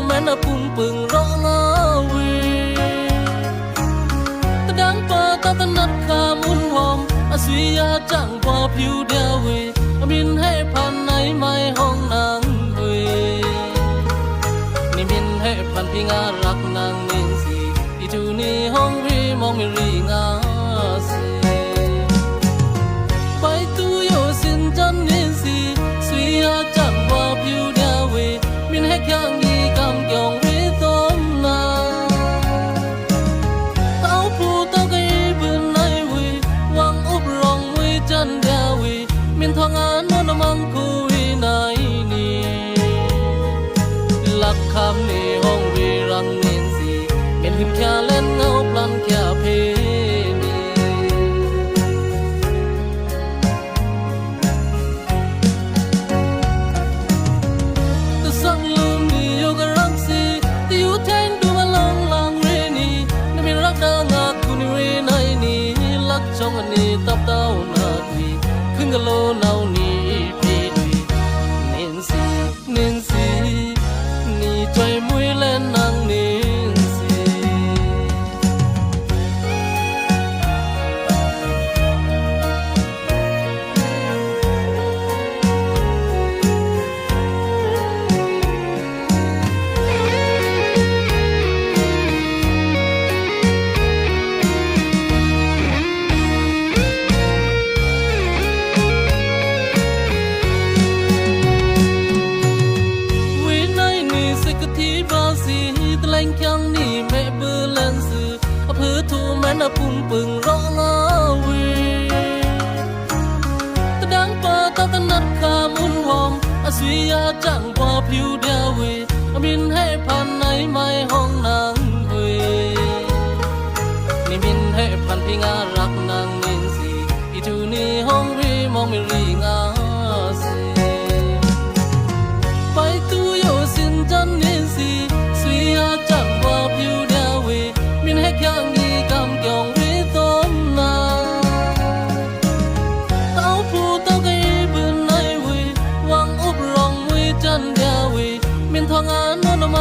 ແມ່ນອະປຸງປຶງເລາະລາເວ ຕະດັງປາຕາຕະໜັດຄາມຸນຫອມ ອະສຸຍຢາຈ້າງກວ່າຜິວດຽວເວ ອາມິນແຮພັນໃນໄມ້ຫ້ອງນາງເວ ນິມິນແຮພັນພິງາລັກນາງນິນຊີ ອີທູນີຫ້ອງເວ ມອງເວລີງາຊີ ໄປຕູໂຢຊິນຈັນນິນຊີ ສຸຍຢາຈ້າງກວ່າຜິວດຽວເວ ມິນແຮຄຽງດີກຳກຽວເວຕົມນາ ເອົາພູເຕົາໄກບືນໃນເວ ວັງອຸບລອງເວຈັນດຽວເວ ມິນທອງອານອນອະມັງຄູເວໄນນີ ລັກຄຳນີຫ້ອງເວລັງນິນຊີ ເມັນຫຶນຄຽເລັນເງົາປລັນຄຽເພນີ ຕະສັງລູມີໂຍກະລັກຊີ ຕະຢູແທງດູມາລອງລາງເວນີ ນະມິນລັກດາງາຄູນິເວໄນນີ ລັກຊ່ອງອະນີຕັບເຕົ້ານາທີ ຄຶງກະໂລນາວນີພີດີ ນິນຊີ ນິນຊີ ນີຈອຍມຸຍແລນາງນິນຊີ. ເວໄນນີເຊກະທີບຣາຊີ ຕະແຫຼງຄຽງນີແມະເບີແລນຊື່ ອະເພີທູແມນອະປຸງປຶງເລາະລາເວ ຕະດັງປາຕາຕະໜັດຄາມຸນຫອມ ອະສຸຍຢາຈ້າງກວ່າຜິວດຽວເວ ອາມິນແຮພັນໃນໄມ້